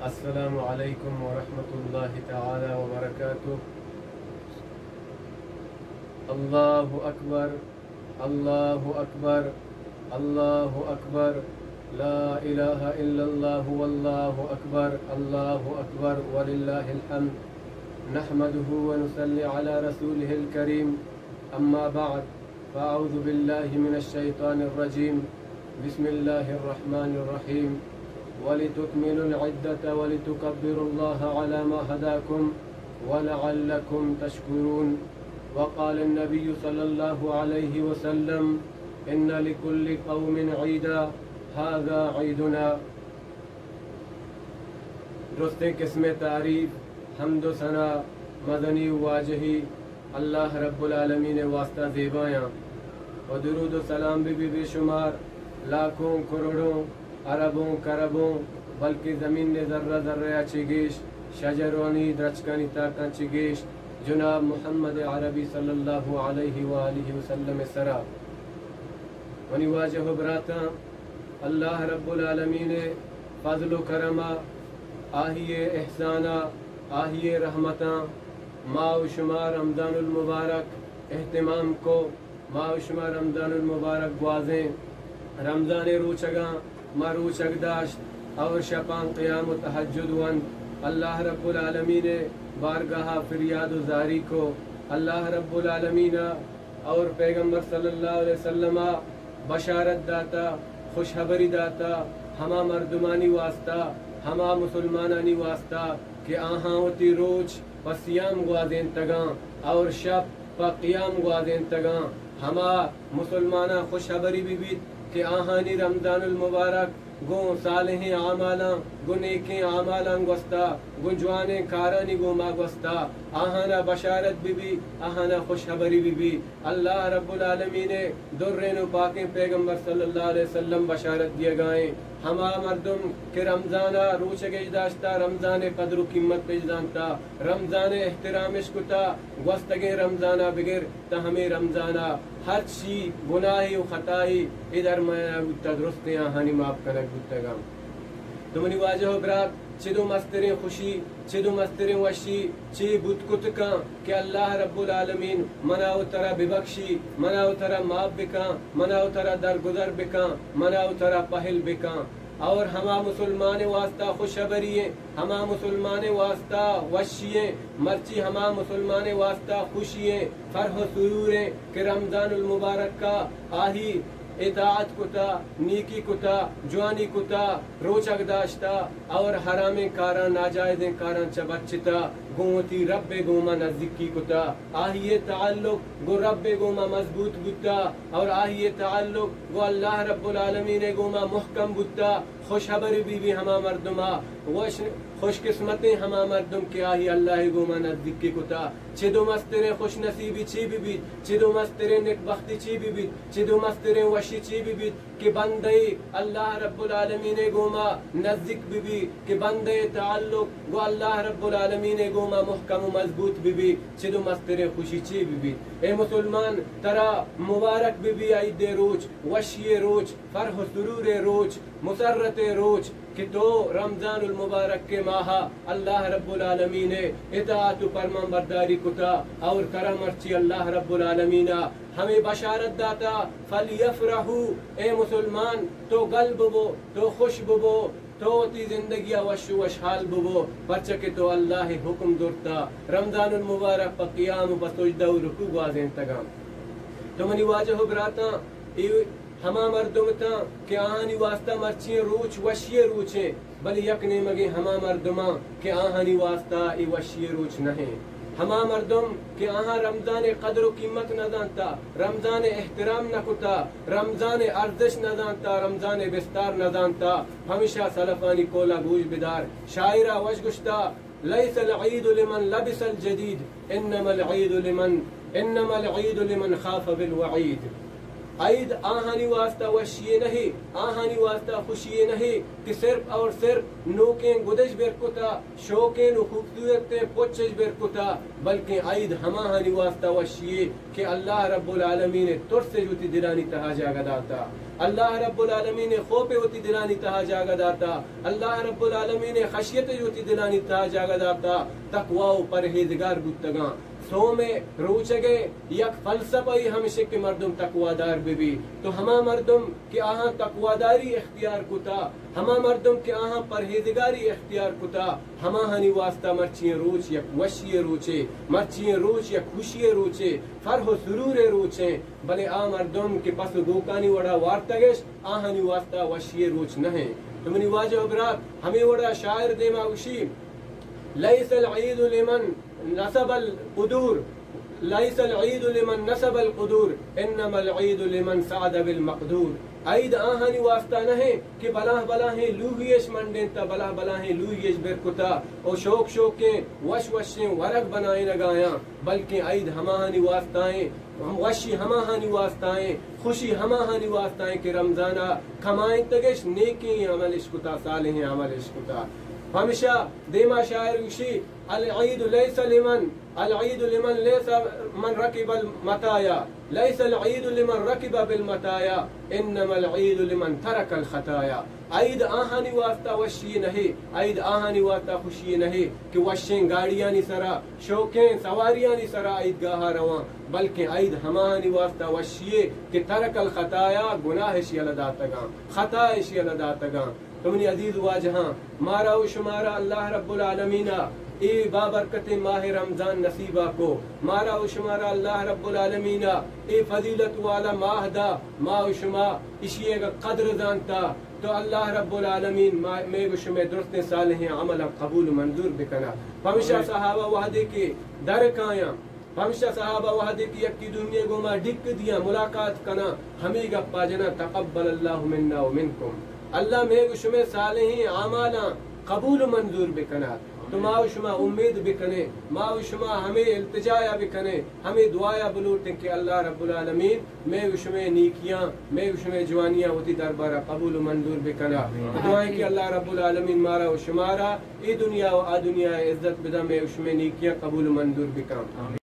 السلام عليكم ورحمة الله تعالى وبركاته. الله أكبر، الله أكبر، الله أكبر. لا إله إلا الله والله أكبر، الله أكبر ولله الحمد. نحمده ونصلي على رسوله الكريم. أما بعد، فأعوذ بالله من الشيطان الرجيم. بسم الله الرحمن الرحيم. ولتكملوا العدة ولتكبروا الله على ما هداكم ولعلكم تشكرون. وقال النبي صلى الله عليه وسلم: إن لكل قوم عيدا، هذا عيدنا. درستیں قسم تعریف، حمد و ثنا، مزنی و واجہی اللہ رب العالمین ءِ واسطہ زیبایاں، و درود و سلام بہ بی بے شمار لاکھوں، کروڑوں، اربوں، کربوں، بلکہ زمین ءِ ذرہ ذرہ ءَ چہ گیش، شجرانی درچکانی تاکاں چہ گیش، جناب محمد عربی صلی اللہ علیہ و آلہ وسلم ءِ سرا۔ منی واجہ و براتاں، اللہ رب العالمین ءِ فضل و کرم ءَ، آہی ءِ احسان ءَ، آہی ءِ رحمتاں ما و شما رمضان المبارک اہتمام کو، ما و شما رمضان المبارک گوازیں۔ رمضان ءِ روچگاں ما روچگ داشت اور شپاں قیام و تہجد ونت، اللہ رب العالمین ءِ بارگاہ ءَ فریاد و زاری کو۔ اللہ رب العالمین ءَ اور پیغمبر صلی اللہ علیہ وسلم ءَ بشارت داتا، خوشخبری داتا ہما مردمانی واسطہ، ہما مسلمانانی واسطہ کہ آہاں وتی روچ پہ صیام گوازینتگاں اور شپ پہ قیام گوازینتگاں۔ ہما مسلماناں خوشخبری بہ بیت کہ آہانی رمضان المبارک گوں صالحیں اعمالاں، گوں نیکیں اعمالاں گوستا، گوں جوانیں کارانی گوما گوستا، آہانا بشارت بہ بی، آہانا خوشخبری بہ بی۔ اللہ رب العالمین ءِ دریں و پاکیں پیغمبر صلی اللہ علیہ وسلم بشارت دیگائیں۔ ہما مردم کہ رمضان ءَ روچگ اش داشتا، رمضان ءِ قدر و قیمت اش زانتا، رمضان ءِ احترام اش کتا، گوستگیں رمضان ءَ بگر تا ہمے رمضان ءَ ہرچی گناہے و خطائے اے درمیان ءَ بوتا، درستیں آہانی معاف کنگ بوتگاں۔ تو منی واجہ و برات، چد و مستریں خوشی، چد و مستریں وشی چے بوت کت کن کہ اللہ رب العالمین منا و ترا ببخشی، منا و ترا معاف بکن، منا و ترا درگزر بکن، منا و ترا پہل بکن۔ اور ہما مسلمان واسطہ خوشخبری ایں، ہما مسلمان واسطہ وشی ایں، مرچی ہما مسلمان واسطہ خوشی ایں، فرح و سرور ایں کہ رمضان المبارک کا آہی اطاعت کتا، نیکی کتا، جوانی کتا، روچگ داشتا اور حرامیں کاراں، ناجائزیں کاراں چہ بچتا، گوں وتی رب ءِ گوما نزیکی کتا۔ آہی ءِ تعلق گوں رب ءِ گوما مضبوط بوتا اور آہی ءِ تعلق گوں اللہ رب العالمین ءِ گوما محکم بوتا۔ خوشخبری بہ بی ہما مردما، وش، خوش قسمتیں ہما مردم کہ آہی اللہ ءِ گوما نزیکی کتا۔ چد و مستریں خوش نصیبی چی بہ بیت، چد و مستریں نکبختی چی بہ بیت، چد و مستریں وشی چی بہ بیت کہ بندے اللہ رب العالمین ءِ گوما نزیک بہ بی، کہ بندے تعلق گوں اللہ رب العالمین ءِ گوما محکم و مضبوط بہ بی، چد و مستریں خوشی چی بہ بیت۔ اے مسلمان، ترا مبارک بہ بی عید ءِ روچ، وشی ءِ روچ، فرح و سرور ءِ روچ، مسرت ءِ روچ کہ تو رمضان المبارک ءِ ماہ ءَ اللہ رب العالمین ءِ اطاعت و فرمان برداری کتا اور ترا مرچی اللہ رب العالمین ءَ ہمے بشارت داتا، فلیفرحوا، اے مسلمان، تو گل ببو، تو خوش ببو، تو وتی زندگی ءَ وش و وشحال ببو، پرچا کہ تو اللہ ءِ حکم زرتا، رمضان المبارک پہ قیام و پہ سجدہ و رکوع گوازینتگاں۔ تو منی واجہ و براتاں، اے ہما مردم اتاں کہ آہانی واسطہ مرچی روچ وشی روچیں، بلے یک نیمگیں ہما مردماں کہ آہانی واسطہ اے وشی روچ نہ انت۔ ہما مردم کہ آہاں رمضان ءِ قدر و قیمت نہ زانتا، رمضان ءِ احترام نہ کتا، رمضان ءِ ارزش نہ زانتا، رمضان ءِ بستار نہ زانتا، ہمیشہ سلفانی قولا گوش بدار۔ شاعرا وش گشتا، ليس العيد لمن لبس الجديد، إنما العيد لمن، إنما العيد لمن خاف بالوعيد۔ عید آہانی واسطہ وشی نہ، آہانی واسطہ خوشی نہ کہ صرف اور صرف نوکیں گدش بر کتا، شوکیں و خوبصورتیں پچش بر کتا، بلکہ عید ہماہانی واسطہ وشی کہ اللہ رب العالمین ترس وتی دلانی تہا جاگہ داتا، اللہ رب العالمین خوف وتی دلانی تہا جاگہ داتا، اللہ رب العالمین خشیت وتی دلانی تہا جاگہ داتا، تقوا و پرہیزگار بوتگاں۔ سوم روچگ ء یک فلسفہ ای ہمشہ کہ مردم تقوادار بہ بی، تو ہما مردم کہ آہاں تقواداری اختیار کتا، ہما مردم کہ آہاں پرہیزگاری اختیار کتا، ہماہانی واسطہ مرچی روچ یک وشی روچے، مرچی روچ یک خوشی روچے، فرح و سرور روچیں۔ بلے آ مردم کہ پس و گوکانی وڑا وارتگش، آہانی واسطہ وشی روچ نہ ہیں۔ تو منی واجہ و برات، ہمے وڑا شاعر دیما گوشی، لیس العید لمن نصب القدور، لیس العید لمن نصب القدور، انما العید لمن سعد بالمقدور۔ عید آہانی واسطہ نہ ہیں کہ بلاہ بلاہیں لوہیش منڈینتا، بلاہ بلاہیں لوہیش بر کتا و شوک شوکیں وش وشیں ورگ بنائینگایاں، بلکہ عید ہماہانی واسطہ ہیں، وشی ہماہانی واسطہ ہیں، خوشی ہماہانی واسطہ ہیں کہ رمضانا کمائینتگش، نیکیں عملش کتا، صالحیں عملش کتا۔ پمشا دیما شاعر گوشی، العید لیس لمن، العید لمن لیس من رکب المطایا، لیس العید لمن رکب بالمطایا، انما العید لمن ترک الخطایا۔ عید آہانی واسطہ وشی نہ، عید آہانی واسطہ خوشی نہ کہ وشیں گاڑیانی سرا، شوکیں سواریانی سرا عیدگاہا رواں، بلکہ عید ہماہانی واسطہ وشی کہ ترک الخطایا، گناہش یلہ داتگاں، خطاش یلہ داتگاں۔ تو منی عزیز واجہاں، مارا و شمارا اللہ رب العالمینا اے بابرکتیں ماہ رمضان نصیبا کو، مارا و شمارا اللہ رب العالمینا اے فضیلت والا ماہ دا، ما و شما اشی اگہ قدر زانتا تو اللہ رب العالمین ما، مئے و شمئے درستیں صالحیں عملاں قبول و منظور بکنا۔ پمشا صحابہ وہدے کہ در کایاں، پمشا صحابہ وہدے کہ یکی دومی گوما ڈک دیاں، ملاقات کناں، ہمے گپا جناں، تقبل اللہ منا و منکم، اللہ مئے و شمئے صالحیں اعمالاں قبول و منظور بکنات۔ تو ما و شما امید بکنیں، ما و شما ہمے التجایا بکنیں، ہمے دعایا بلوٹیں کہ اللہ رب العالمین مئے و شمئے نیکیاں، مئے و شمئے جوانیاں وتی دربارا قبول و منظور بکنا۔ دعائیں کہ اللہ رب العالمین مارا و شمارا اے دنیا و آ دنیا عزت بدا، مئے و شمئے نیکیاں قبول و منظور بکن۔